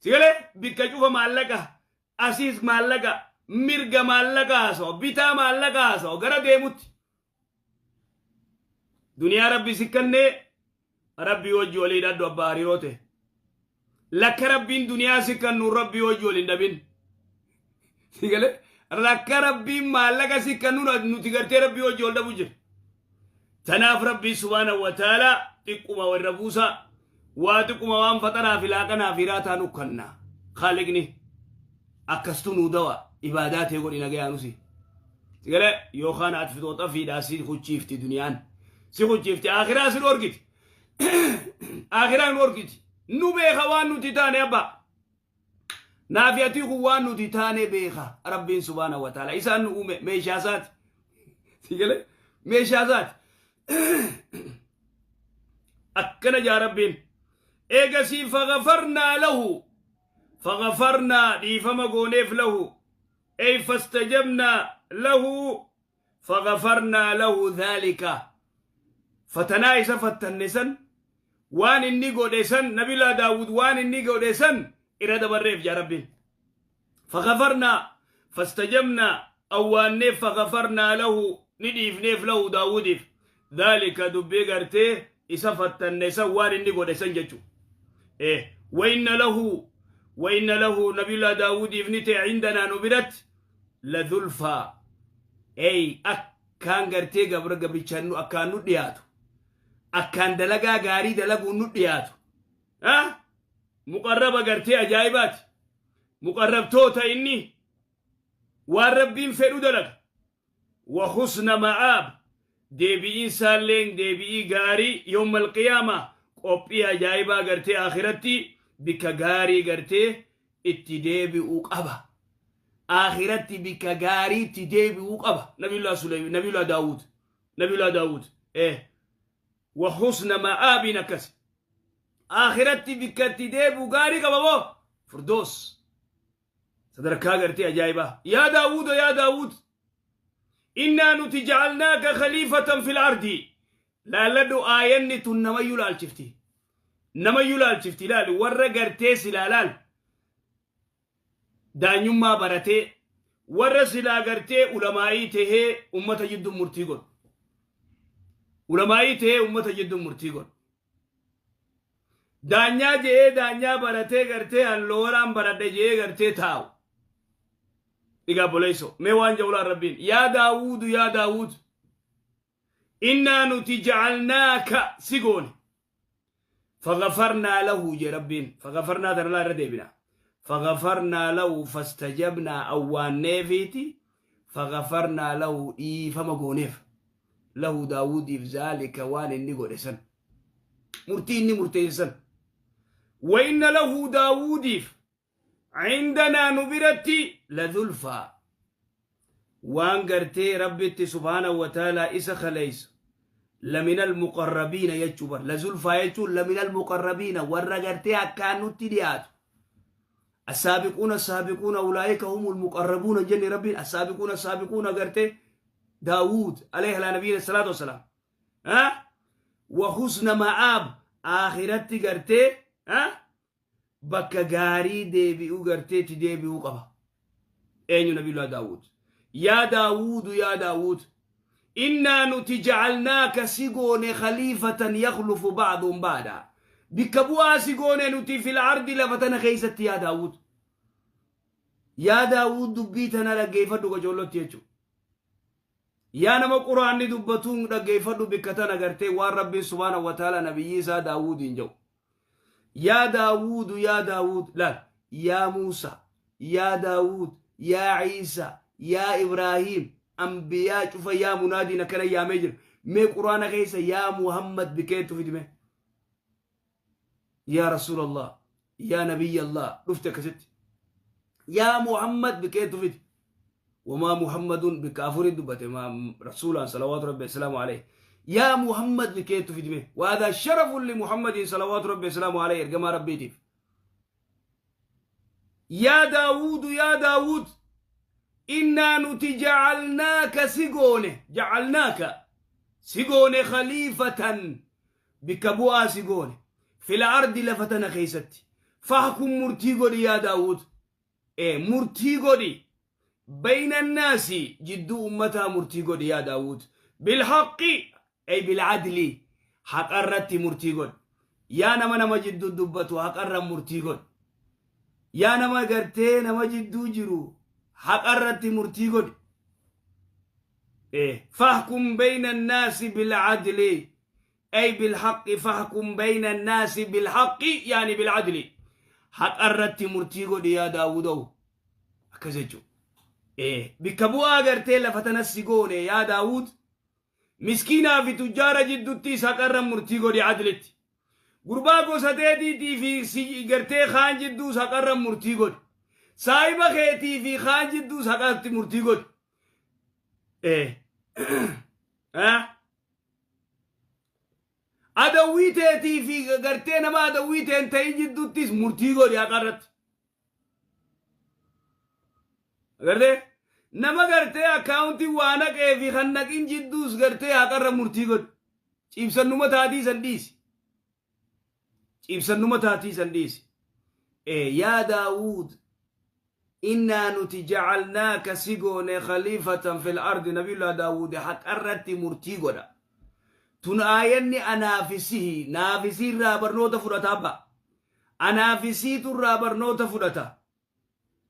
Sigalee bikka cufa maallaqa, asiis maallaqa, mirga maallaqa haasawa, bitaa maallaqa haasawa gara deemutti. Duniyaa Rabbi si kennee, Rabbii wajji walii hidhadhu, abbaa hariiroo ta'e. Lakka Rabbiin duniyaa si kennu Rabbii wajji wal hin dhabin. Sigalee lakka Rabbiin maallaqa si kennu nuti gartee Rabbii wajji wal dhabu jira. Tanaaf Rabbii subhaanahu wa ta'ala xiqquma warra buusaa, waa xiqquma waan faxaraa fi laaqanaa fi raataa nu kanna. Khaaliqni akkastu nuu dawa ibaadaa ta'e godhi nagayaa nusi. Sigalee yookaan ati fixooxa fiidhaa si kuchiifti, duniyaan si kuchiifti, akhiraa si dhorkiti. Akhiraa nu dhorkiti. Nu beeka waan nuti taane abbaa. Naafi ati kun waan nuti taane beeka Rabbiin subhaanahu wa ta'ala. Isaan nu uume, meeshaa isaati. Sigalee meeshaa isaati. Akkana jaa Rabbiin. Eegasii فغفرنا له, فغفرنا dhiifama gooneef, له أي فاستجبنا له فغفرنا له ذلك. Fatanaa isa fattanne san, waan inni godhe san, Nabila Daawud waan inni godhe san irra dabarreef jaa Rabbiin. فغفرنا فاستجبنا awwaanneef, فغفرنا له ni dhiifneef, له Daawudiif, ذلك dubbii gartee isa fattanne san, waan inni godhe san jechu. وإن له, وإن له Nabila Daawudiif ni ta'e, عندنا nu biratti, لزلفى ey akkaan gartee gabra gabrichaan nu akkaan nu dhiyaatu, akkaan dalagaa gaarii dalaguun nu dhiyaatu, muqarraba gartee ajaa'ibaati, muqarrabtoota inni waan Rabbiin fedhu dalaga. وحسن مآب deebi'iin isaalleen deebi'ii gaarii, يوم القيامة qophii ajaa'ibaa gartee akhiratti bikka gaarii gartee itti deebi'uu qaba. Akhiratti bikka gaarii itti deebi'uu qaba. Nabiyullah Suleyman, Nabiyullah Daawud, Nabiyullah Daawud. وحسن مآب akkas. Akhiratti bikka itti deebi'u gaarii qaba moo? Firdoos. Sadarkaa gartee ajaa'ibaa. يا داود يا داود إنا nuti جعلناك خليفة في الأرض. Laalladhu, aayanni tun namayyuu laalchifti. Namayyuu laalchifti, laali warra gartee silaa laal. Daanyummaa baratee, warra silaa gartee ulamaa'ii tahee ummata jidduu murtii godhu. Ulamaa'ii tahee ummata jidduu murtii godhu. Daanyaa je'ee, daanyaa baratee gartee hallooraan baradhe je'ee gartee taa'u. Egaa boleesso mee waan jawlaan Rabbiin يا داود يا داود إنا nuti جعلناك si goone. فغفرنا له je Rabbiin. فغفرنا tana laa irra deebina. فغفرنا له فاستجبنا awwaanneefiiti, فغفرنا له dhiifama gooneef, له Daawudiif, ذلك waan inni godhe san, murtii inni murteesse san. وإن له Daawudiif, عندنا nu biratti, لزلفى waan gartee Rabbitti subhaanahu wa ta'ala isa kaleeysu, لمن المقربين jechuu bar. لزلفى jechuun لمن المقربين warra gartee akkaan nutti dhiyaatu. السابقون السابقون أولئك هم المقربون جن ربي. السابقون السابقون قرتي داود عليه على نبينا الصلاة والسلام. ها وحسن مآب آخرتي قرتي ها bakka gaarii deebi'uu garteetti deebi'uu qaba. Eenyu? Nabiyullah Daawud. يا داود يا داود إنا nuti جعلناك si goone خليفة يخلف بعضهم بعضا bikka bu'aa si goone nuti, في الأرض lafa tana keeysatti. يا داود يا داود dubbii tana dhaggeeffadhu qacoollotti jechuudha. Yaa nama quraanni dubbatuun dhaggeeffadhu bikka tana gartee waan Rabbiin subhaanahu wa ta'ala nabiyyi isaa Daawudiin jedhu. يا داود يا داود laal, يا موسى يا داود يا عيسى يا إبراهيم ambiyaa cufa yaa munaadiin akkana yaamee jira. Mee quraana keessa يا محمد bikeetu fidime. يا رسول الله يا نبي الله dhufte akkasitti. يا محمد bikeetu fidi. وما محمد bikka afurii dubbate ما rasuulaan صلوات ربي وسلامه عليه. يا محمد bikeetu fidime. وهذا شرف لمحمد صلوات ربي وسلامه عليه ergamaa Rabbiitiif. يا داود يا داود إنا nuti جعلناك si goone, جعلناك si goone, خليفة bikka bu'aa si goone, في الأرض lafa tana keeysatti. Fahkum murtii godhi yaa Daawud. Murtii godhi. Bayna annaasi jidduu ummataa murtii godhi yaa Daawud. Bilhaqqi ay bilcadli haqarratti murtii godhi. Yaa nama nama jidduu dubbatu haqarra murtii godhi. Yaa nama gartee nama jidduu jiru haqarratti murtii godhi. Fahkum bayna annaasi bilcadli ay bilhaqqi fahkum bayna annaasi bilhaqqi yaani bilcadli haqarratti murtii godhi yaa Daawudow. Akkas jechuudha. Bikka bu'aa gartee lafa tanas si goone yaa Daawud miskiinaa fi tujjaara jidduttis haqarra murtii godhi adlitti. Gurbaa gosa teetiitii fi si gartee kaan jidduus haqarra murtii godhi. Saahiba keetii fi kaan jidduus haqatti murtii godhi. Adawwii teetii fi gartee nama adawwii teen ta'in jidduuttis murtii godhi haqarratti. Agartee? Nama gartee akkaawuntii waa naqee fi kan naqin jidduus gartee haqarra murtii godhi. Ciibsannuma taatii san dhiisi. Ciibsannuma taatii san dhiisi. Yaa Daawud innaa nuti jacalnaaka si goone khaliifatan fil ardi. Nabiyullah Daawud haqarratti murtii godha. Tun aayanni anaafi sihi naafi siirraa barnoota fudhata abba. Anaafi siitu irraa barnoota fudhata.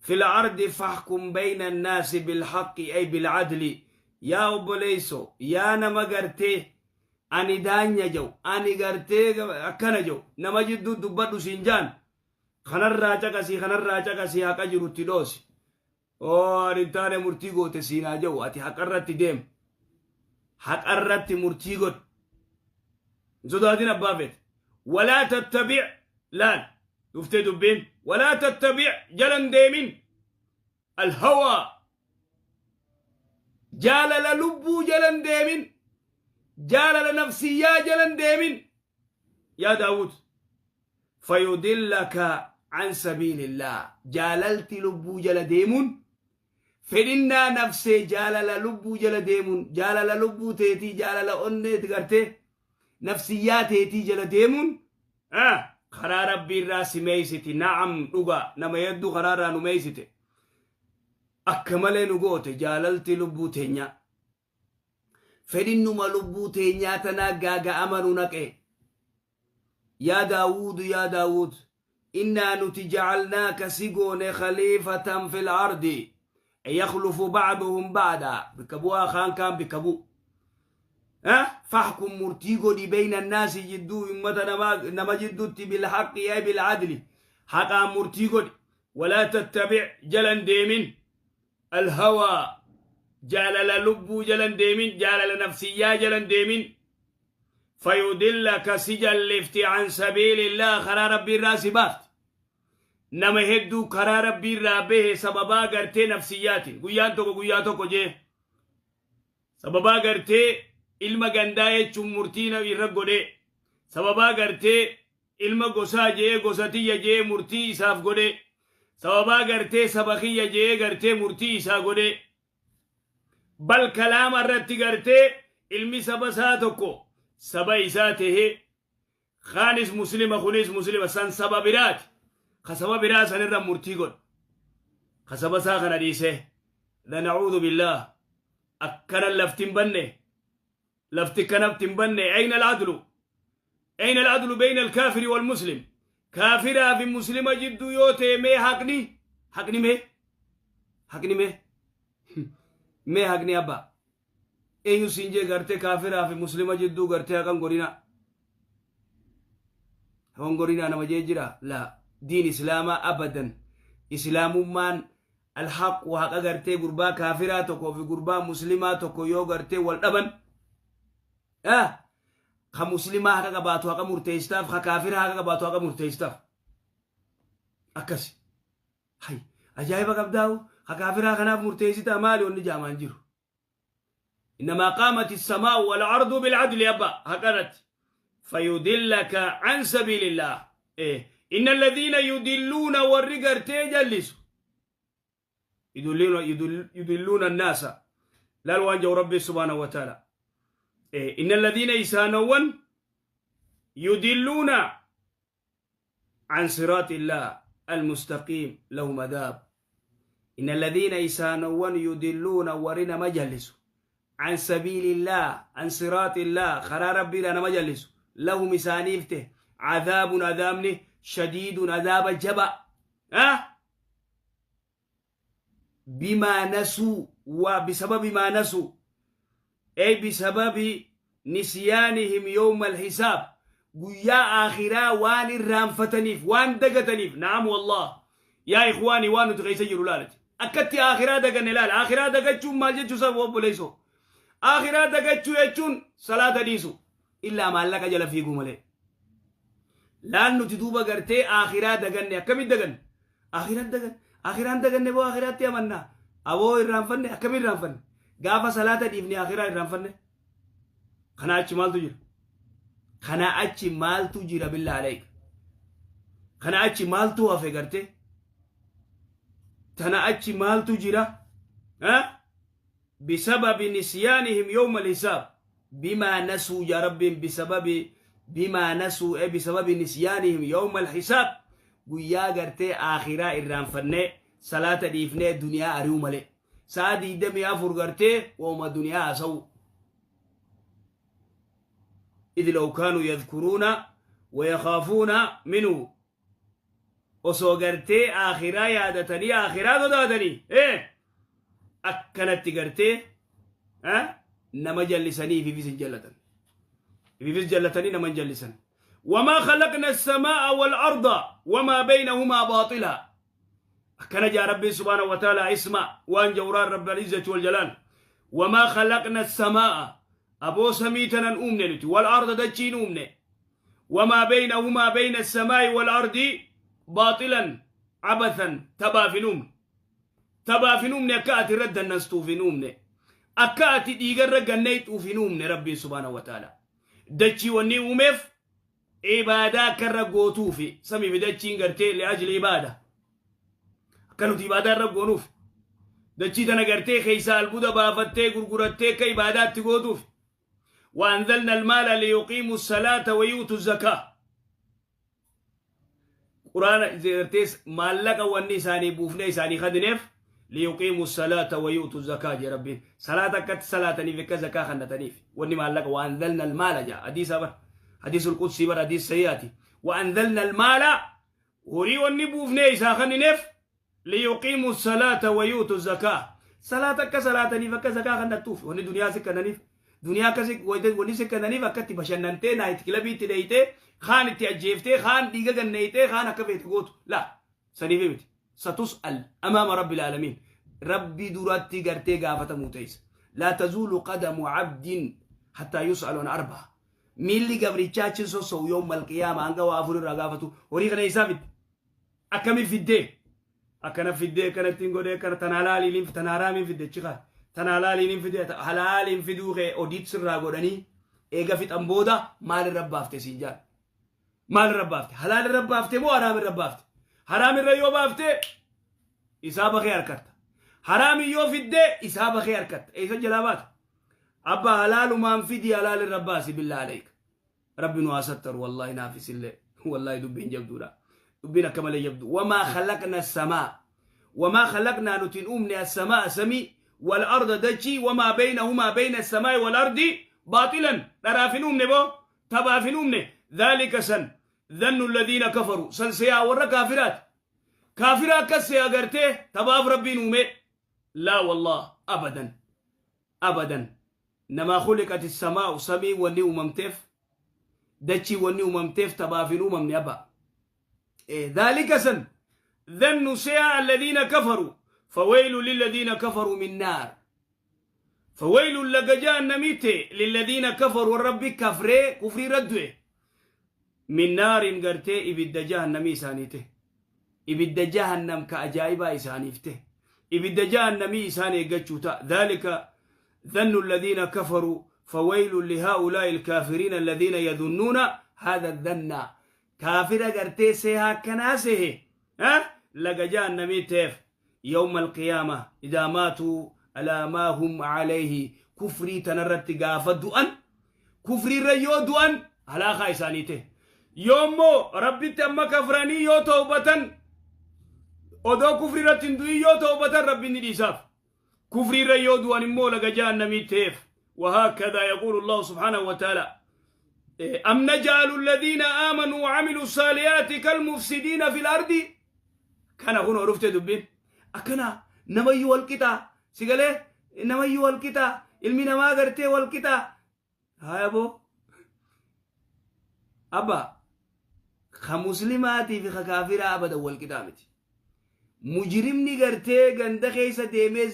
Fil ardi fahkum bayna annaasi bilhaqqi ay bilcadli. Yaa obboleeyso, yaa nama gartee ani daanya jau, ani gartee akkana jau, nama jidduu dubbadhu siin jaan, kanarraa caqasii kanarraa caqasii haqa jirutti dhoosi. Oo ani hin taane murtii goote siin haa jau, ati haqarratti deem. Haqarratti murtii godhi. Hin sodaatin abbaa feete. Walaa tattabi' laal dhuftee dubbiin walaa tattabi' jalan deemin alhawaa jaalala lubbuu jalan deemin jaalala nafsiyyaa jalan deemin yaa Daawud fayudillaka an sabiilillah. Jaalalti lubbuu jala deemuun fedhinnaa nafsee jaalala lubbuu jala deemuun jaalala lubbuu teetii jaalala onneeti gartee nafsiyyaa teetii jala deemuun karaa rabbii irraa si meeysiti. Na'am, dhugaa nama hedduu karaa irraa nu meeysite, akka malee nu goote jaalalti lubbuu teenyaa. Fedhinnuma lubbuu teenyaa tanaa gaaga'ama nu naqe. Yaa Daawudu, yaa Daawud, innaa nuti jacalnaaka si goone khaliifatan fil ardi yakhlufu ba'duhum ba'da bikka bu'aa kaan kaan bikka bu'u. Fahkum murtii godhi bayna annaasi jidduu ummata nama jidduutti bilhaqqi ay bilcadli haqaan murtii godhi. Walaa tattabic jalan deemin alhawaa jaalala lubbuu jalan deemin jaalala nafsiyyaa jalan deemin fayudillaka si jallifti an sabiilillah karaa rabbii irraa si baafti. Nama hedduu karaa rabbii irraa bahe sababaa gartee nafsiyyaatiin guyyaan tokko guyyaa tokko jee sababaa gartee ilma gandaa jechuun murtii irra godhee sababaa gartee ilma gosaa jee gosa tiyya jee murtii isaaf godhee sababaa gartee saba kiyya jee gartee murtii isaa godhee bal kalaama irratti gartee ilmi saba isaa tokko saba isaa tahee kaanis muslima kunis muslima san saba biraati ka saba biraa san irra murtii godhe ka saba isaa kana dhiisee. Lanacuudhu billaah, akkana lafti hin banne, lafti kanatti hin banne. Ayna alcadlu, ayna alcadlu bayna alkaafiri walmuslim? Kaafiraa fi muslima jidduu yoo ta'e mee haqni, haqni mee, haqni mee, mee haqni abbaa eenyu siin jee gartee kaafiraa fi muslima jidduu gartee haqan godhina, haqan godhina nama jee jira? Laa, diin islaamaa abadan islaamummaan alhaqu haqa gartee gurbaa kaafiraa tokkoo fi gurbaa muslimaa tokko yoo gartee wal dhaban ka muslimaa haqa qabaatu haqa murteessitaaf, ka kaafiraa haqa qabaatu haqa murteessitaaf. Akkasi hay ajaa'iba qabdaa'u ka kaafiraa kanaaf murteessitaa maali wanni jaamaan jiru. Innamaa qaamati samaa'u wal ardu bilcadli abba haqarratti. Fayudillaka an sabiilillah. Inna alladhiina yudilluuna warri gartee jallisu yudilluuna annaasa laal waan jau rabbi subhaanahu wa ta'ala. Inna alladhiina isaanowwan yudilluuna عن صراط الله المستقيم لهم عذاب. إن الذين إسانوان يدلون ورنا مجلس عن سبيل الله عن صراط الله خرا ربي لنا مجلس لهم إسانيفته عذاب عذابني شديد عذاب جبا أه؟ بما نسوا وبسبب ما نسوا أي بسبب نسيانهم يوم الحساب guyyaa akhiraa waan irraanfataniif waan dagataniif. نعم والله يا إخواني, waan nuti keessa jiru laalati. Akkatti akhiraa daganne laala. Akhiraa dagachuun maal jechuu saba obboleessoo? Akhiraa dagachuu jechuun salaata dhiisu, illaa maallaqa jala fiiguu malee. Laal, nuti duuba gartee akhiraa daganne. Akkamit daganne? Akhiraan daganne, akhiraan daganne. Boo, akhiraatti amannaa aboo, irraanfanne. Akkamit irraanfanne? Gaafa salaata dhiifne akhiraa irraanfanne. Kanaa achi maaltu jira? Kana achi maaltu jira? بالله عليك, kana achi maaltu hafe? Garte tana achi maaltu jira? بسبب نسيانهم يوم الحساب بما نسوا يا رب, بسبب بما نسوا أي بسبب نسيانهم يوم الحساب. Guyyaa gartee aakhiraa irraanfannee salaata dhiifnee duniyaa ari'u malee sa'a 24 gartee wooma duniyaa haasa'u. إذ لو كانوا يذكرون ويخافون منه, osoo gartee aakhiraa yaadatanii aakhiraa sodaatanii akkanatti gartee nama jallisanii ififis hin jallatan, ififis jallatanii nama hin jallisan. وما خلقنا السماء والأرض وما بينهما باطلا. أكن جاء ربي سبحانه وتعالى, اسمع وان جوران رب العزة والجلال. وما خلقنا السماء, أبو سميتنا أمني, والأرض دجين أمني, وما بينهما بين السماء والأرض باطلا عبثا. تبا في نوم, تبا في نوم, أكأت رد النستو في نوم, أكأت ديقر رقنيت في نوم. ربي سبحانه وتعالى دجي وني أمف ibaadaa karra gootuufi. Samii fi dachiin gartee لأجل عبادة, akka nuti ibaadaa irra goonuuf. Dachii tana gartee keeysaa albuuda baafattee gurgurattee akka ibaadaatti gootuuf. وأنزلنا المال ليقيموا الصلاة ويؤتوا الزكاة. قرآن gartees maallaqa wanni isaanii buufnee isaanii kadineef ليقيموا الصلاة ويؤتوا الزكاة jee Rabbiin. Salaata akkatti salaataniif, akka zakaa kannataniif wanni maallaqa. وأنزلنا المال jaa hadiisa bar, حديث القدسي بر, حديث سياتي. وأنزلنا المال, horii wanni buufnee isaa kannineef ليقيموا الصلاة ويؤتوا الزكاة, salaata akka salaataniif, akka zakaa kannattuuf. Wanni duniyaa si kannaniif, duniyaa akkasi wanni si kannaniif akkatti bashannantee night clubiitti dheeytee, kaan itti ajjeeftee, kaan dhiiga ganneeytee, kaan akka feete gootu la saniif miti. ستسأل أمام رب العالمين. Rabbi duratti gartee gaafatamuu teessa. لا تزول قدم عبد حتى يسأل عن أربع. Miilli gabrichaa achi sossa'u يوم القيامة hanga waa afur irraa gaafatu. Horii kana isaa fidde? Akkami fiddee? Akkana fiddee, akkanattiin godhee, akkana tan halaaliin tan haraamiin fidde chikaa, tan halaaliin fidde, halaaliin fiduu kee odiit sirraa godhanii eega fixan booda maal irra baafte siin jaal? Maal irra baafte? Halaal irra baafte moo haraam irra baafte? Haraam irra yoo baafte isaa bakee harkatta. Haraami yoo fidde isaa bakee harkatta. Eessa jalaa baata? Abba, halaalumaan fidi, halaal irra baasi. بالله عليك, Rabbi nu haa sattaru. Wallaahi naafis illee, wallaahi dubbiin jabduudha, dubbiin akka malee jabdu. وما خلقنا السماء, وما خلقنا nutin uumne, السماء samii, والأرض dachii, وما بينهما بين السماء والأرض باطلا. Dharaaf hin uumne boo, taphaaf hin uumne. ذلك سن ظن الذين كفروا. San seyaa warra kaafiraati. Kaafira akkas seyaa gartee taphaaf Rabbiin uume. لا والله, أبدا أبدا. نما خلقت السماء, samii wanni uumamteef, dachii wanni uumamteef taphaaf hin uumamne abba. ذلك سن ظن سيا الذين كفروا. فويل للذين كفروا من نار. فويل لقجاء النميت للذين كفروا, الرب كفري كفري ردوه, من نار قرتي إبد جهنم إسانيته, إبد جهنم كأجائب إسانيفته, إبد جهنم إساني قجوتا. ذلك ظن الذين كفروا. فويل لهؤلاء الكافرين الذين يظنون هذا الظن. كافر قرتي سيها كناسه ها لقى جهنم تيف يوم القيامة إذا ماتوا على ما هم عليه. كفري تنرت قافة دؤن, كفري ريو دؤن على خايسانيته. Yoommoo Rabbitti amma kafranii yoo toobatan, odoo kufri irratti hin du'in yoo toobatan, Rabbiin ni dhiisaaf. Kufri irra yoo du'an immoo laga jahannamii ta'eef. وهكذا يقول الله سبحانه وتعالى: أم نجعل الذين آمنوا وعملوا الصالحات كالمفسدين في الأرض. Kana kun dhufte dubbiin akkana. Namayyuu walqixa sigalee, namayyuu walqixa, ilmi namaa gartee walqixa. Haya boo abba, ka muslimaatii fi ka kaafiraa abadan walqixaa miti. Mujrimni gartee ganda keessa deemee